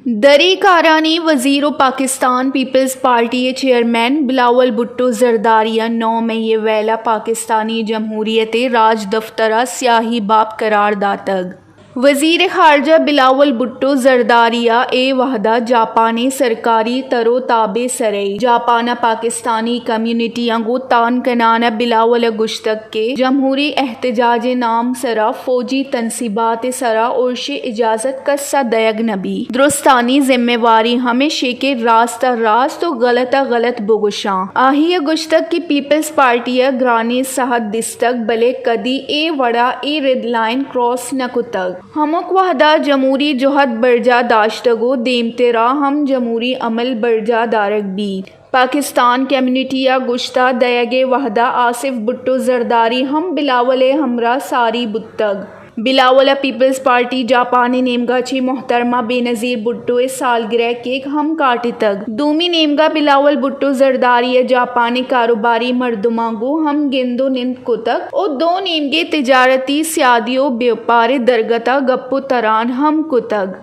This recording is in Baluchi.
دری کارانی وزیر و پاکستان پیپلز پارٹی ءِ چیئرمین بلاول بھٹو زرداری ءَ نو مئی ءِ ویل ءَ پاکستانی جمہوریت ءِ راجدفتر ءَ سیاہی باب قرار داتگ۔ وزیر خارجہ بلاول بھٹو زرداری ءَ اے وھد ءَ جاپان ءِ سرکاری تر و تاب ءِ سر ءَ جاپان ءَ پاکستانی کمیونٹیاں گوں تان کنان ءَ بلاول ءَ گوشتگ کہ جمہوری احتجاج ءِ نام سرا فوجی تنصیبات ءِ سرا ارش ءِ اجازت کس ءَ دئیگ نہ بیت۔ درستانی ذمہ واری ہمیش اِنت کہ راست ءَ راست و غلط ءَ غلط بگوشاں۔ آئی ءَ گوشتگ کہ پیپلز پارٹی ءَ گرانیں سہت دیستگ، بلے کدی اے وڑا اے ریڈ لائن کراس نہ کتگ۔ ہمک وھد ءَ جمہوری جہد برجاہ داشتگ و دیمترا ہم جمہوری عمل برجاہ دارگ بیت۔ پاکستان کمیونٹی ءَ گوشتہ دئیگ ءِ وھد ءَ آصف بھٹو زرداری ہم بلاول ءِ ہمراہ ساری بوتگ۔ بلاول ءَ پیپلز پارٹی جاپان ءِ نیمگا چہ محترمہ بینظیر بھٹو ءِ سالگرہ ءِ کیک ہم کاٹتگ۔ دومی نیمگا بلاول بھٹو زرداری ءَ جاپان ءِ کاروباری مردماں گوں ہم گند و نند کتگ و دو نیمگے تجارتی سیادی و بیوپار ءِ درگت ءَ گپ و تران ہم کتگ۔